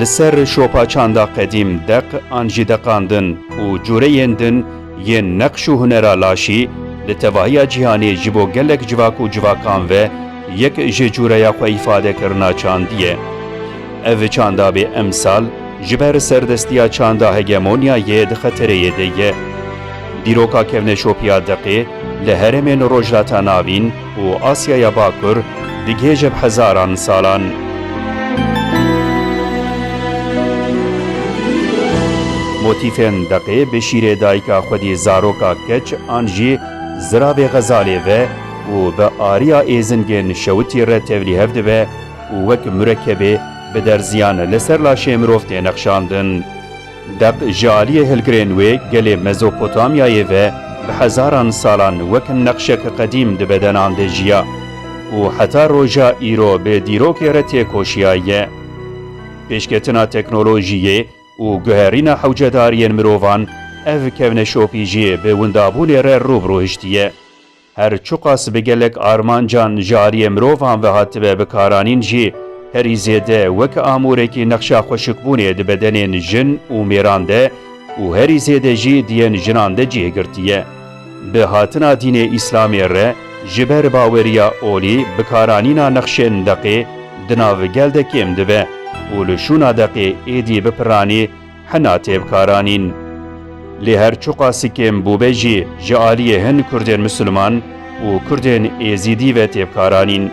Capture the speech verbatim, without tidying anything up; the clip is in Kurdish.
Li ser şopa çanda qedîm deq an jî deqan din û cûreyên din yên neqş û hunera laşî li tevahiya cîhanê ji bo gelek civak û civakan ve yek ji cûreya xwe îfadekirina çandî ye. Ev çanda bê emsal ji ber serdestiya çanda hegemonyayê di xetereyê de ye. Dîroka kevneşopiya deqê li herêmên Rojhilata Navîn û Asyaya Bakur digihêje bi hezaran salan. Motîfên deqê bi şîrê dayika xwedî zaroka keç an jî ziravê xezalê ve û bi ariya êzingên şewitî re tevlîhev dibe û wek murekebê bi derziyan li ser laşê mirov tê nexşandin. Deq ji aliyê hilgirên wê gelê Mezopotamyayê ve bi hezaran salan wek neqşek qedîm di bedenan de jiya û heta roja îro bi dîrokê re têkoşiyaye. Pêşketina teknolojiyê û guherîna hewcedariyên mirovan ev kevneşopî jî bi windabûnê re rû bi rû hiştiye. Her çiqas bi gelek armancan ji aliyê mirovan ve hatibe bikaranîn jî, herî zêde wek amûrekî nexşa xweşikbûnê di bedenên jin û mêran de û herî zêde jî di yên jinan de cih girtiye. Bi hatina dînê Îslamê re ji ber baweriya olî bikaranîna nexşên deqê di nav gel de kêm dibe û li şûna deqê êdî bi piranî hena tê bikaranîn. Lê her çiqas kêm bûbe jî ji aliyê hin Kurdên Misilman û Kurdên Êzîdî ve tê bikaranîn.